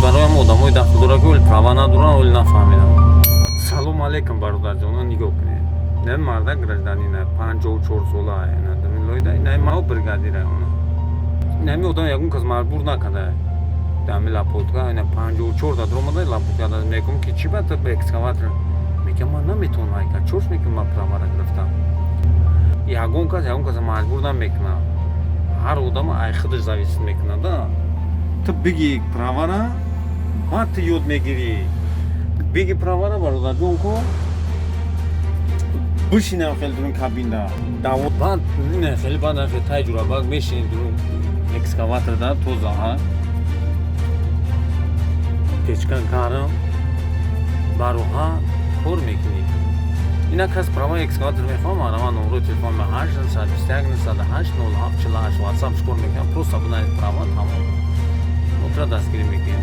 Барои ҳам одамои дахл дора, ки оли права надоранд, оли нафаҳмидам. Салом алейкум, бародарҷонон. Нигоҳ кунед, не, марда гражданина, 54 сола, на мао бригадира. Нами одам ягон кас маҷбур накарда. Дами лопатка ина 54 да дуромада, лопатка мегум, ки чӣ ба экскаватор? Мегам, ман наметавонам айка чорш мекунам, ман правара гирифтам. Ягон кас ягон каса маҷбур намекунад. Ҳар одам ай худаш зависит мекунад да. Ту биги правара, баъд ту ёд мегирӣ. Биги правара, бародарҷон, ку бишинам хеле дурун кабинда, баъд ина хеле, баъд хеле тай ҷурабак мешини дурун экскаватор да, тоза ҳа, печка гарм, бароҳа кор мекунӣ. Ина кас права экскаватор мехоҳам, ара номрои телефон ма 8 121 908 07 48, ватсап шкор мекунам. Просто бинавис права, тамом, мотра дастгирӣ мекунем.